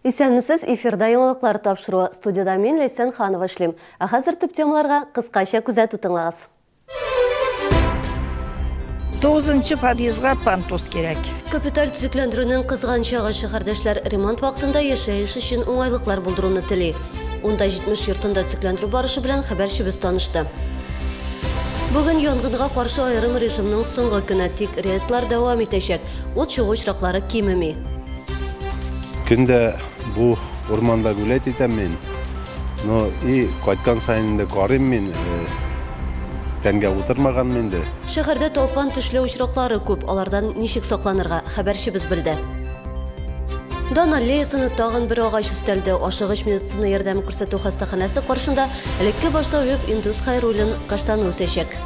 Исәнмесез, эфирда яңалыклар тапшыруы. Студиядә мин, Ләйсән Ханова эшлим. Ә хәзер төп темаларга кыскача күзәтү тыңлагыз. Тугызынчы подъездга пандус кирәк. Капиталь төзекләндерүнең кызган чагы шәһәрдәшләр ремонт вакытында яшәеш өчен уңайлыклар булдыруны тели. Унда 70 йортында төзекләндерү барышы белән хәбәрчебез танышты. Бүген янгынга каршы аерым режимның соңгы көне, тик рейдлар дәвам итәчәк. Ут чыгу очраклары кимеми. Көн дә бу урманда гулять итәм мин. Ну и кайткан саен инде карыйм мин, э, тәнгә утырмаганмы инде. Шәһәрдә талпан тешләү очраклары күп, алардан ничек сакланырга, хәбәрчебез белде. Дан аллеясына тагын бер агач өстәлде. Ашыгыч медицина ярдәме күрсәтү хастаханәсе каршында элекке баш табиб Индус Хәйруллин каштаны үсәчәк.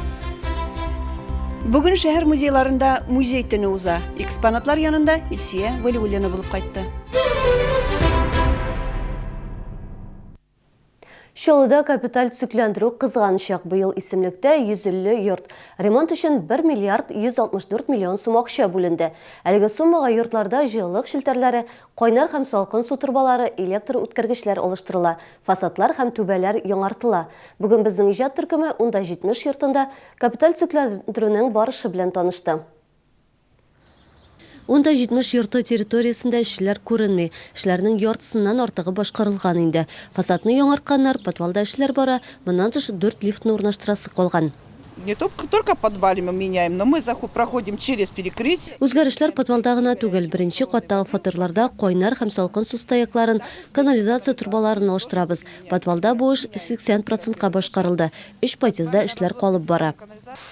Бүген шәһәр музейларында музей төне уза. Экспонатлар янында Илсөя Вәлиуллина булып кайтты. Чаллыда капиталь төзекләндерү кызган чак. Быел исемлектә 150 йорт. Ремонт өчен 1 миллиард 164 миллион сум акча бүленде. Әлеге суммага йортларда җылылык челтәрләре, кайнар һәм салкын су торбалары, электр үткәргечләр алыштырыла, фасадлар һәм түбәләр яңартыла. Бүген безнең иҗат төркеме 10,70 йортында капиталь төзекләндерүнең барышы белән танышты. Унда 70 йорты территориясендә эшчеләр күренми. Эшләрнең яртысыннан артыгы башкарылган инде. Фасадны яңартканнар, подвалда эшләр бара, моннан тыш, дүрт лифтны урнаштырасы калган. Не только в подвале мы меняем, но мы проходим через перекрытие. Үзгәрешләр подвалда гына түгел, беренче каттагы фатирларда кайнар һәм салкын су стоякларын, канализация торбаларын алыштырабыз. Подвалда бу эш 80 процентка башкарылды, өч подъездда эшләр калып бара.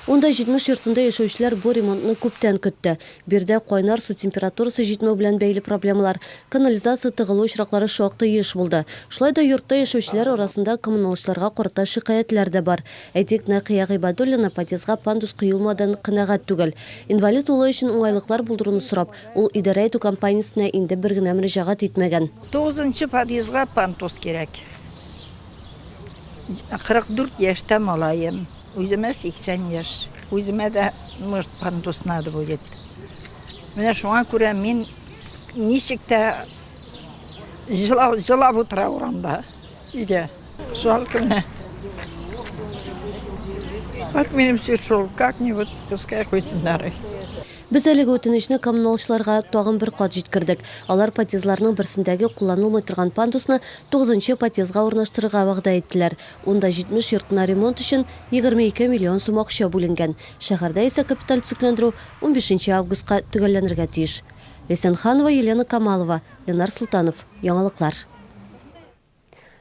Унда 70 йортында яшәүчеләр бу ремонтны күптән көтте. Биредә кайнар су температурасы җитмәү белән бәйле проблемалар, канализация тыгылу очраклары шактый еш булды. Шулай да йортта яшәүчеләр арасында коммуналчыларга карата шикаятьләр дә бар. Әйтик, Нәкыя Гыйбадуллина подъездга пандус куелмаудан канәгать түгел. Инвалид улы өчен уңайлыклар булдыруны сорап, ул идарә итү компаниясенә инде бер генә мөрәҗәгать итмәгән. Тугызынчы подъездга пандус кирәк. 44 яшьтә малаем. Үземә 80 яшь. Үземә дә, может, пандус надо будет. Менә шуңа күрә мин ничек тә җылап, җылап утыра урамда, өйдә. Жалко менә. Вот минем сүз шул, как-нибудь пускай куйсыннар. Без әлеге үтенечне коммуналчыларга тагын бер кат җиткердек. Алар подъездларның берсендәге кулланылмый торган пандусны тугызынчы подъездга урнаштырырга вәгъдә иттеләр. Унда 70 йортына ремонт өчен 22 миллион сум акча бүленгән. Шәһәрдә исә капиталь төзекләндерү унбишенче августка төгәлләнергә тиеш. Ләйсән Ханова, Елена Камалова, Ленар Солтанов. Яңалыклар.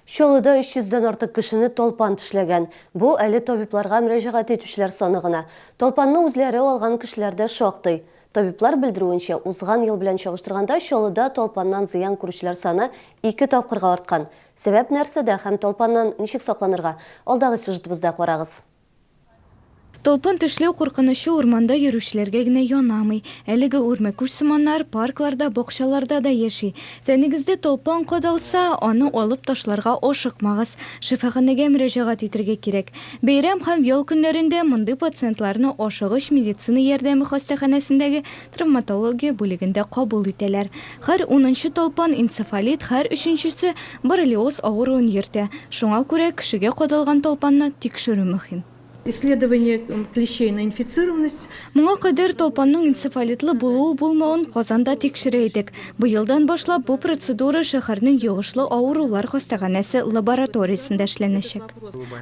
Чаллыда 300 дән артык кешене талпан тешләгән. Бу әле табибларга мөрәҗәгать итүчеләр саны гына. Талпанны үзләре алган кешеләр дә шактый. Табиблар белдерүенчә, узган ел белән чагыштырганда Чаллыда талпаннан зыян күрүчеләр саны ике тапкырга арткан. Сәбәп нәрсәдә һәм талпаннан ничек сакланырга? Алдагы сюжетыбызда карагыз. Талпан тешләү куркынычы урманда йөрүчеләргә генә янамый. Әлеге үрмәкүчсыманнар паркларда, бакчаларда да яши. Тәнегездә талпан кадалса, аны алып ташларга ашыкмагыз. Шифаханәгә мөрәҗәгать итергә кирәк. Бәйрәм һәм ял көннәрендә мондый пациентларны ашыгыч медицина ярдәме хастаханәсендәге Травматология бүлегендә кабул итәләр. Һәр унынчы талпан энцефалит, һәр өченчесе боррелиоз авыруын йөртә. Шуңа күрә кешегә кадалган талпанны тикшерү мөһим. Исследование клещей на инфицированность. Моңа кадәр талпанның энцефалитлы булуы-булмавын Казанда тикшерә идек. Быелдан башлап бу процедура шәһәрнең йогышлы авырулар хастаханәсе лабораториясендә эшләнәчәк.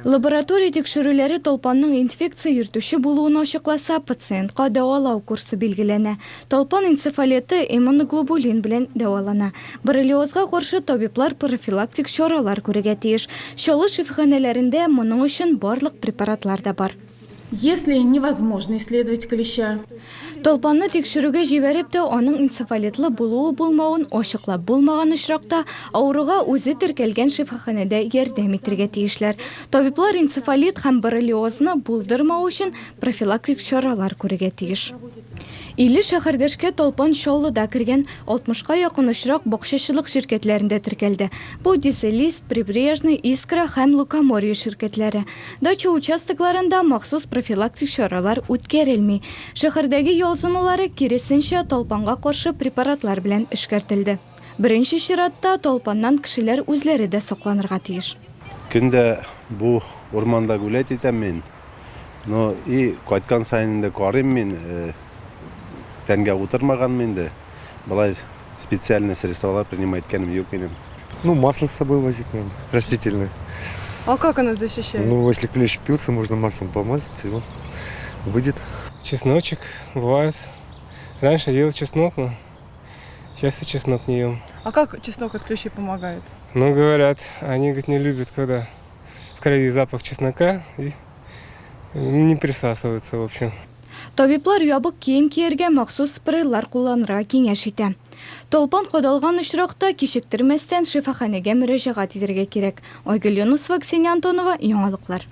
Лаборатория тикшерүләре талпанның инфекция йөртүче булуын ачыкласа, пациентка дәвалау курсы билгеләнә. Талпан энцефалиты иммуноглобулин белән дәвалана. Боррелиозга каршы табиблар профилактик чаралар күрергә тиеш. Чаллы шифаханәләрендә моның өчен барлык препаратлар да бар. Если невозможно исследовать клеща. Талпанны тикшерүгә җибәреп тә, аның энцефалитлы булуы-булмавын ачыклап булмаган очракта, авыруга үзе теркәлгән шифаханәдә ярдәм итергә тиешләр. Табиблар энцефалит һәм боррелиозны булдырмау өчен профилактик чаралар күрергә тиеш. 50 шәһәрдәшкә талпан Чаллыда кергән, алтмышка якын очрак бакчачылык ширкәтләрендә теркәлде. Бу Дизелист, Прибрежный, Искра һәм Лукоморье ширкәтләре. Дача участокларында махсус профилактик чаралар үткәрелми. Шәһәрдәге ял зоналары, киресенчә, талпанга каршы препаратлар белән эшкәртелде. Беренче чиратта, талпаннан кешеләр үзләре дә сакланырга тиеш. Көн дә бу урманда гулять итәм мин. Ну и кайткан саен инде карыйм мин, тәнгә утырмаганмы инде. Болай специальный средстволар принимать иткәнем юк минем. Ну, масло с собой возить надо, растительное. А как оно защищает? Ну, если клещ впился, можно маслом помазать, и он выйдет. Чесночек бывает. Раньше ел чеснок, но сейчас я чеснок не ем. А как чеснок от клещей помогает? Ну, говорят, они, говорит, не любят, когда в крови запах чеснока и не присасываются, в общем. Табиблар ябык кием кияргә, махсус спрейлар кулланырга киңәш итә. Талпан кадалган очракта, кичектермәстән шифаханәгә мөрәҗәгать итәргә кирәк. Айгөл Юнысова, Ксения Антонова, Яңалыклар.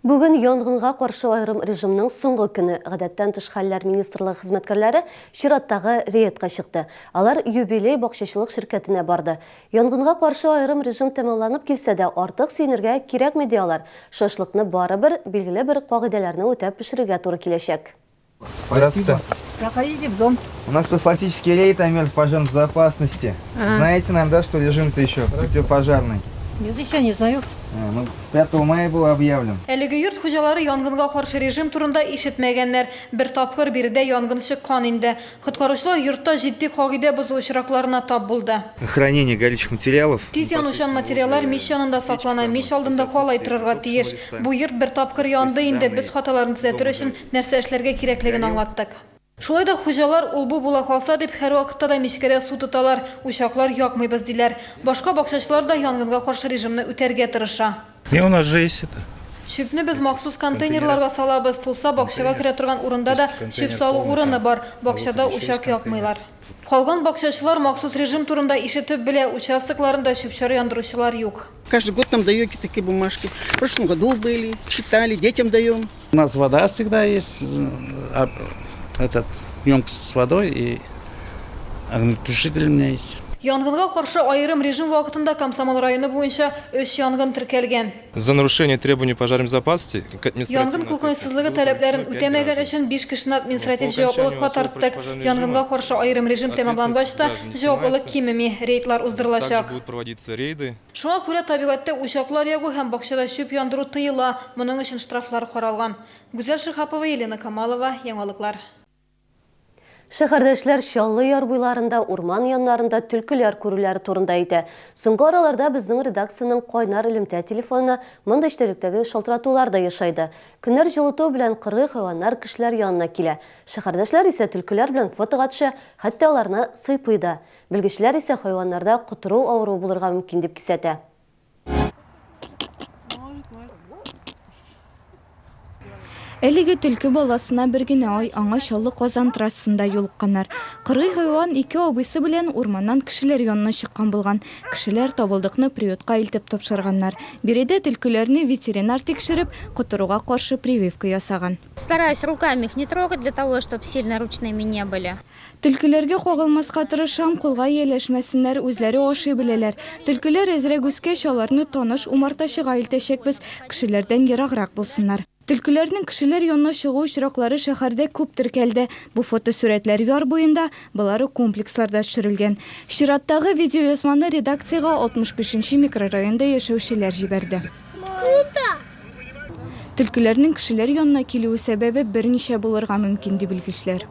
Бүген янгынга каршы аерым режимның соңгы көне. Гадәттән тыш хәлләр министрлыгы хезмәткәрләре чираттагы рейдка чыкты. Алар Юбилей бакчачылык ширкәтенә барды. Янгынга каршы аерым режим тәмамланып килсә дә, артык сөенергә кирәкми, ди алар. Шашлыкны барыбер билгеле бер кагыйдәләрне үтәп пешерергә туры киләчәк. Здравствуйте. Проходите в дом. У нас профилактический рейд о мерах пожарной безопасности. А. Знаете, наверное, да, что режим-то еще противопожарный? Нет, еще не знаю. А, ну, с 5 мая был объявлен. Әлеге йорт хуҗалары янгынга каршы режим турында ишетмәгәннәр. Бер тапкыр биредә янгын чыккан инде. Коткаручылар йортта җитди кагыйдә бозу очракларына тап булды. Хранение горючих материалов. Тиз янучан материаллар мич янында саклана, мич алдында калай торырга тиеш. Бу йорт бер тапкыр янды инде, без хаталарны төзәтер өчен нәрсә эшләргә кирәклеген аңлаттык. Шулай да хуҗалар ул-бу була калса дип һәрвакытта да мичкәдә су тоталар, учаклар якмыйбыз диләр. Башка бакчачылар да янгынга каршы режимны үтәргә тырыша. Не, у нас же есть это. Чүпне без махсус контейнерларга салабыз, тулса бакчага керә торган урында да чүп салу урыны бар, бакчада учак якмыйлар. Калган бакчачылар махсус режим турында ишетеп белә, участокларында чүп-чар яндыручылар юк. Каждый год нам даете такие бумажки. В прошлом году были, читали, детям даем. У нас вода всегда есть, этот, емкость с водой и огнетушитель у меня есть. Янгынга каршы аерым режим вакытында Комсомол районы буенча өч янгын теркәлгән. За нарушение требований пожарной безопасности к Янгын куркынычсызлыгы таләпләрен үтәмәгән өчен биш кешене административ җаваплылыкка тарттык. Янгынга каршы аерым режим тәмамлангач та, җаваплылык кимеми, рейдлар уздырылачак. Будут проводиться рейды. Шуңа күрә табигатьтә учаклар ягу һәм бакчада чүп яндыру тыела, моның өчен штрафлар каралган. Гүзәл Шиһапова, Елена Камалова, Яңалыклар. Шәһәрдәшләр Чаллы яр буйларында, урман яннарында төлкеләр күрүләре турында әйтә. Соңгы араларда безнең редакциянең кайнар элемтә телефонына мондый эчтәлектәге шалтыратулар да ешайды. Көннәр җылыту белән кыргый хайваннар кешеләр янына килә. Шәһәрдәшләр исә төлкеләр белән фотога төшә, хәтта аларны сыйпый да. Белгечләр исә хайваннарда котыру авыруы булырга мөмкин дип кисәтә. Әлеге төлке баласына бер генә ай, аңа Чаллы-Казан трассасында юлыкканнар. Кыргый хайван ике абыйсы белән урманнан кешеләр янына чыккан булган. Кешеләр табылдыкны приютка илтеп тапшырганнар. Биредә төлкеләрне ветеринар тикшереп, котыруга каршы прививка ясаган. Стараюсь руками их не трогать, для того, чтобы сильно ручными не были. Төлкеләргә кагылмаска тырышам, кулга ияләшмәсеннәр, үзләре ашый беләләр. Төлкеләр әзрәк үскәч, аларны таныш умартачыга илтәчәкбез, кешеләрдән ераграк булсыннар. Төлкеләрнең кешеләр янына чыгу очраклары шәһәрдә күп теркәлде. Бу фотосурәтләр яр буенда, болары комплексларда төшерелгән. Чираттагы видеоязманы редакциягә 65 нче микрорайонда яшәүчеләр җибәрде. Төлкеләрнең кешеләр янына килүе сәбәбе берничә булырга мөмкин, ди белгечләр.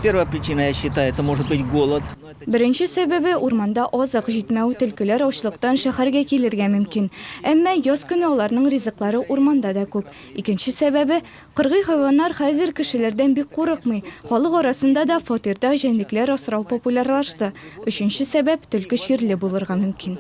Первая причина, я считаю, это может быть голод. Беренче сәбәбе, урманда азык җитмәү, төлкеләр ачлыктан шәһәргә килергә мөмкин. Әмма яз көне аларның ризыклары урманда да күп. Икенче сәбәбе, кыргый хайваннар хәзер кешеләрдән бик курыкмый. Халык арасында да фатирда җәнлекләр асрау популярлашты. Өченче сәбәп, төлке чирле булырга мөмкин.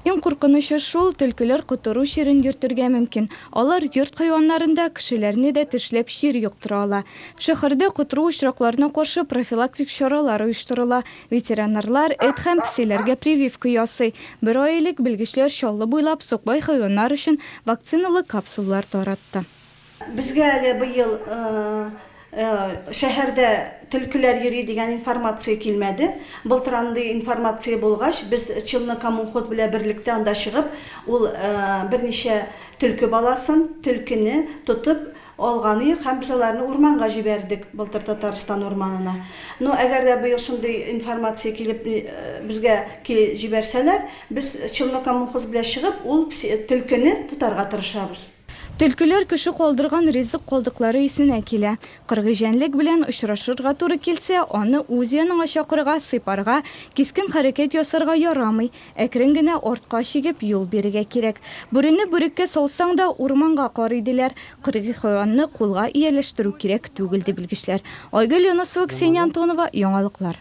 Иң куркынычы шул, төлкеләр котыру чирен йөртергә мөмкин. Алар йорт хайваннарын да, кешеләрне дә тешләп чир йоктыра ала. Шәһәрдә котыру очракларына каршы профилактик чаралар оештырыла. Ветеринарлар эт һәм песиләргә прививка ясый. Бер ай элек белгечләр Чаллы буйлап сукбай хайваннар өчен вакциналы капсулалар таратты. Безгә әле быел шәһәрдә төлкеләр йөри дигән информация килмәде. Былтыр андый информация булгач, без Челнокоммунхоз белән берлектә анда чыгып, ул берничә төлке баласын, төлкене тотып, Алган иек һәм без аларны урманга җибәрдек былтыр Татарстан урманына. Но әгәр дә быел шундый информация килеп безгә җибәрсәләр, без челнокоммунхоз белән чыгып, ул төлкене тотарга тырышабыз. Төлкеләр кеше калдырган ризык калдыклары исенә килә. Кыргый җәнлек белән очрашырга туры килсә, аны үз яныңа чакырырга, сыйпарга, кискен хәрәкәт ясарга ярамый. Әкрен генә артка чигеп юл бирергә кирәк. Бүрене бүреккә салсаң да, урманга карый, диләр. Кыргый хайванны кулга ияләштерү кирәк түгел, ди белгечләр. Айгөл Юнысова, Ксения Антонова, Яңалыклар.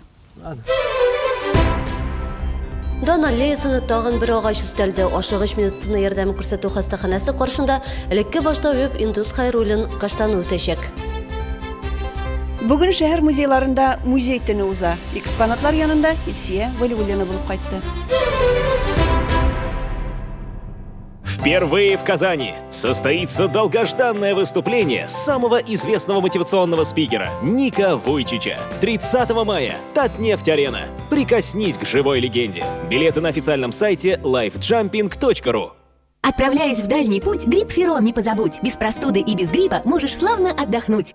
Дан аллеясына тагын бер агач өстәлде. Ашыгыч медицина ярдәме күрсәтү хастаханәсе каршында элекке баш табиб Индус Хәйруллин каштаны үсәчәк. Бүген шәһәр музейларында музей төне уза. Экспонатлар янында Илсөя Вәлиуллина булып кайтты. Впервые в Казани состоится долгожданное выступление самого известного мотивационного спикера Ника Вуйчича. 30 мая. Татнефть-арена. Прикоснись к живой легенде. Билеты на официальном сайте lifejumping.ru. Отправляясь в дальний путь, грипп-ферон не позабудь. Без простуды и без гриппа можешь славно отдохнуть.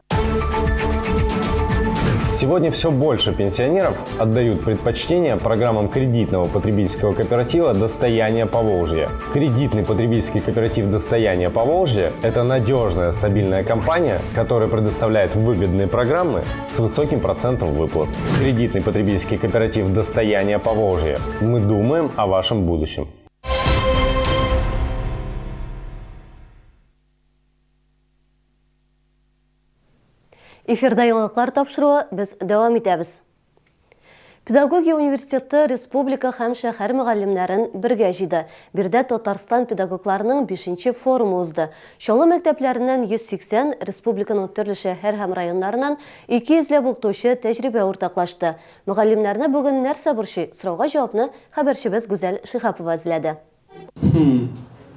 Сегодня все больше пенсионеров отдают предпочтение программам кредитного потребительского кооператива «Достояние Поволжья». Кредитный потребительский кооператив «Достояние Поволжья» – это надежная, стабильная компания, которая предоставляет выгодные программы с высоким процентом выплат. Кредитный потребительский кооператив «Достояние Поволжья». Мы думаем о вашем будущем. Эфирда яңалыклар тапшыруы без дәвам итәбез. Педагогия университеты республика һәм шәһәр мөгаллимнәрен бергә җыйды. Биредә Татарстан педагогларының бишенче форумы узды. Чаллы мәктәпләреннән 180, республиканың төрле шәһәр һәм районнарыннан 200 ләп укытучы тәҗрибә уртаклашты. Мөгаллимнәрне бүген нәрсә борчый? Сорауга җавапны хәбәрчебез Гүзәл Шиһапова эзләде. Хм,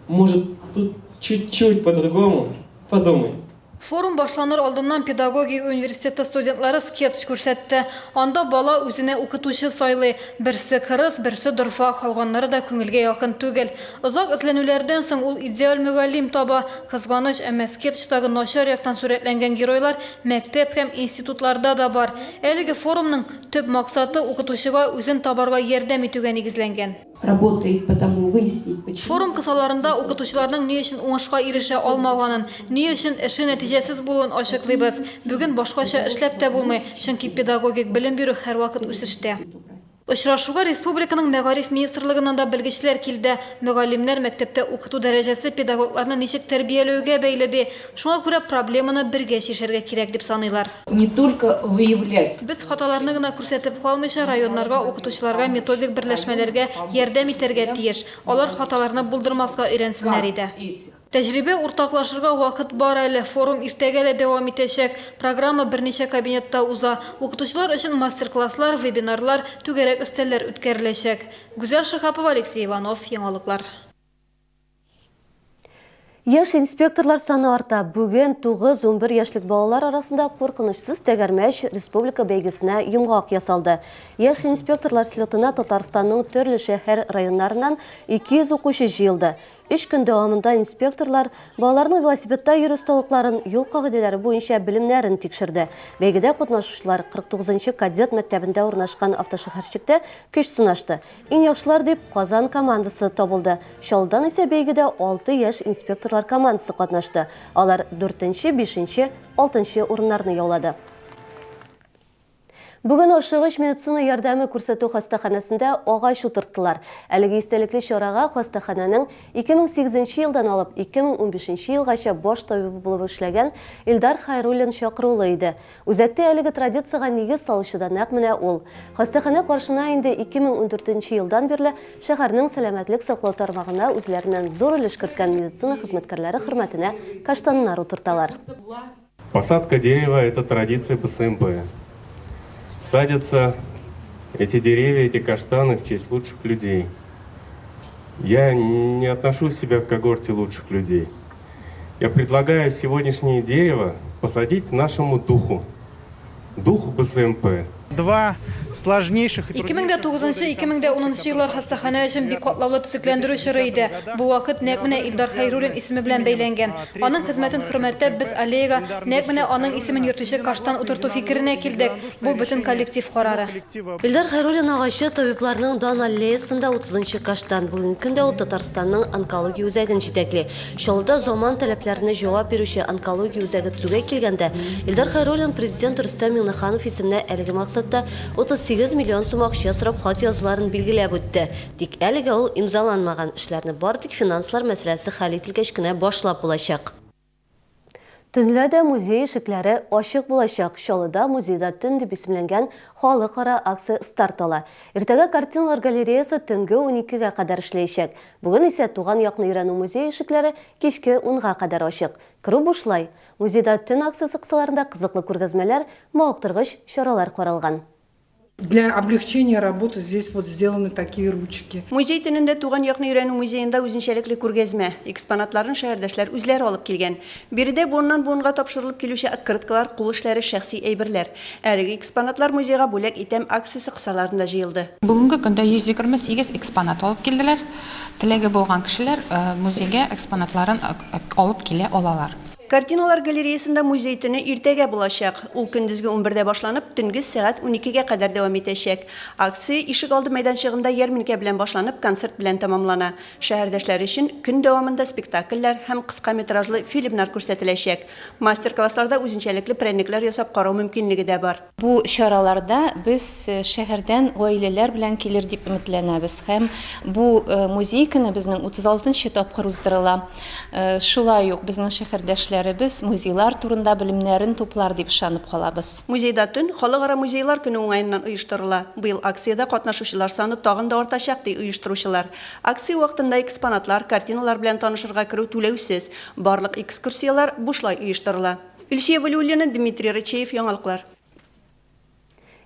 может, тут чуть-чуть по-другому? Подумай. Форум башланыр алдыннан педагогия университеты студентлары скетч күрсәтте. Анда бала үзенә укытучы сайлый. Берсе кырыс, берсе дорфа, калганнары да күңелгә якын түгел. Озак эзләнүләрдән соң ул идеаль мөгаллим таба. Кызганыч, әмма скетчтагы начар яктан сурәтләнгән геройлар мәктәп һәм институтларда да бар. Әлеге форумның төп максаты укытучыга үзен табарга ярдәм итүгә нигезләнгән. Работает по тому выяснить, почему. Форум кысаларында укытучыларның ни өчен уңышка ирешә алмаганын, ни өчен эше нәтиҗәсез булуын ачыклыйбыз. Бүген башкача эшләп тә булмый, чөнки педагогик белем бирү һәрвакыт үсештә. Очрашуга республиканың Мәгариф министрлыгыннан да белгечләр килде. Мөгаллимнәр мәктәптә укыту дәрәҗәсе педагогларны ничек тәрбияләүгә бәйле, ди. Шуңа күрә проблеманы бергә чишәргә кирәк, дип саныйлар. Не только выявлять. Без хаталарны гына күрсәтеп калмыйча, районнарга, укытучыларга, методик берләшмәләргә ярдәм итәргә тиеш. Алар хаталарны булдырмаска өйрәнсеннәр иде. Тәҗрибә уртаклашырга вакыт бар әле. Форум иртәгә дә дәвам итәчәк. Программа берничә кабинетта уза. Укытучылар өчен мастер-класслар, вебинарлар, түгәрәк өстәлләр үткәреләчәк. Гүзәл Шиһапова, Алексей Иванов, Яңалыклар. Яшь инспекторлар саны арта. Бүген 9-11 яшьлек балалар арасында куркынычсыз тәгәрмәч республика бәйгесенә йомгак ясалды. Яшь инспекторлар слетына Татарстанның төрле шәһәр районнарыннан 200 укучы җыелды. Өч көн дәвамында инспекторлар балаларның велосипедта йөрү осталыкларын, юл кагыйдәләре буенча белемнәрен тикшерде. Бәйгедә катнашучылар 49 нчы кадет мәктәбендә урнашкан автошәһәрчектә көч сынашты. Иң яхшылар дип Казан командасы табылды. Чаллыдан исә бәйгедә алты яшь инспекторлар командасы катнашты. Алар дүртенче, бишенче, алтынчы урыннарны яулады. Бүген ашыгыч медицина ярдәме күрсәтү хастаханәсендә агач утырттылар. Әлеге истәлекле чарага хастаханәнең 2008 елдан алып 2015 елгача баш табибы булып эшләгән Илдар Хәйруллин чакырулы иде. Үзәктә әлеге традициягә нигез салучы да нәкъ менә ул. Хастаханә каршына инде 2014 нче елдан бирле шәһәрнең сәламәтлек саклау тармагына үзләреннән зур өлеш керткән медицина хезмәткәрләре хөрмәтенә каштаннар утырталар. Посадка дерева, это традиция БСМП. Садятся эти деревья, эти каштаны в честь лучших людей. Я не отношу себя к когорте лучших людей. Я предлагаю сегодняшнее дерево посадить нашему духу. Духу БСМП. Два сложнейших и 2009-2010 еллар хастаханә өчен бик катлаулы төзекләндерү чоры иде. Бу вакыт нәкъ менә Илдар Хәйруллин исеме белән бәйләнгән. Аның хезмәтен хөрмәтләп, без аллеяга нәкъ менә аның исемен йөртүче каштан утырту фикеренә килдек. Бу бөтен коллектив карары. Илдар Хәйруллин агачы табибларның дан аллеясында утызынчы каштан. Бүгенге көндә ул Татарстанның онкология үзәген җитәкли. Чаллыда заман таләпләренә җавап бирүче онкология үзәге төзүгә килгәндә, Илдар Хәйруллин Президент Рөстәм Миңнеханов исеменә әлеге максатта 38 миллион сум акча сорап хат язуларын билгеләп үтте. Тик әлегә ул имзаланмаган, эшләрне бары тик финанслар мәсьәләсе хәл ителгәч кенә башлап булачак. Төнлә дә музей ишекләре ачык булачак. Чаллыда Музейда төн дип исемләнгән халыкара акция старт ала. Иртәгә картиналар галереясы төнге уникегә кадәр эшләячәк. Бүген исә Туган якны өйрәнү музее ишекләре кичке унга кадәр ачык. Керү бушлай. Музейда төн акциясе кысаларында кызыклы күргәзмәләр, мавыктыргыч чаралар каралган. Для облегчения работы здесь вот сделаны такие ручки. Музей төнендә туган якны өйрәнү музеенда үзенчәлекле күргәзмә. Экспонатларын шәһәрдәшләр үзләре алып килгән. Биредә буыннан-буынга тапшырылып килүче открыткалар, кул эшләре, шәхси әйберләр. Әлеге экспонатлар музейга бүләк итәм акциясе кысаларында җыелды. Бүгенге көндә 128 экспонат алып килделәр. Теләге булган кешеләр музейга экспонатларын алып килә алалар. Картиналар галереясында музей төне иртәгә булачак. Ул көндезге унбердә башланып, төнге сәгать уникегә кадәр дәвам итәчәк. Акция ишек алды мәйданчыгында ярминкә белән башланып, концерт белән тәмамлана. Шәһәрдәшләр өчен көн дәвамында спектакльләр һәм кыска метражлы фильмнар күрсәтеләчәк. Мастер-классларда үзенчәлекле прәннекләр ясап карау мөмкинлеге дә бар. Бу чараларда без шәһәрдән гаиләләр белән килер дип өметләнәбез һәм бу музей көне безнең 36 нчы тапкыр уздырыла. Шулай ук безнең шәһәрдәшләребез музейлар турында белемнәрен туплар дип ышанып калабыз. Музейда төн Халыкара музейлар көне уңаеннан оештырыла. Быел акциядә катнашучылар саны тагын да артачак, ди оештыручылар. Акция вакытында экспонатлар, картиналар белән танышырга керү түләүсез. Барлык экскурсияләр бушлай оештырыла. Илсөя Вәлиуллина, Дмитрий Рычеев, Яңалыклар.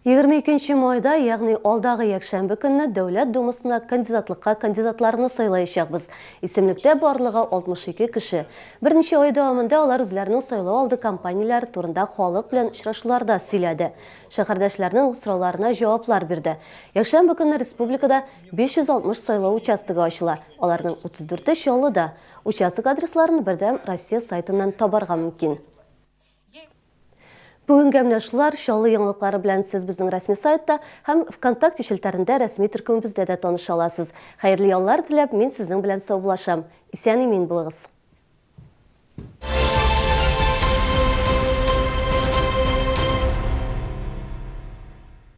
22 нче майда, ягъни алдагы якшәмбе көнне Дәүләт Думасына кандидатлыкка кандидатларны сайлаячакбыз. Исемлектә барлыгы 62 кеше. Берничә ай дәвамында алар үзләренең сайлау алды кампанияләре турында халык белән очрашуларда сөйләде. Шәһәрдәшләрнең сорауларына җаваплар бирде. Якшәмбе көнне республикада 560 сайлау участогы ачыла, аларның 34-е Чаллыда. Участок адресларын Бердәм Россия сайтыннан табарга мөмкин. Бүгенгә менә шулар. Чаллы яңалыклары белән сез безнең рәсми сайтта һәм ВКонтакте челтәрендә рәсми төркемебездә дә таныша аласыз. Хәерле яллар теләп, мин сезнең белән саубуллашам. Исән-имин булыгыз!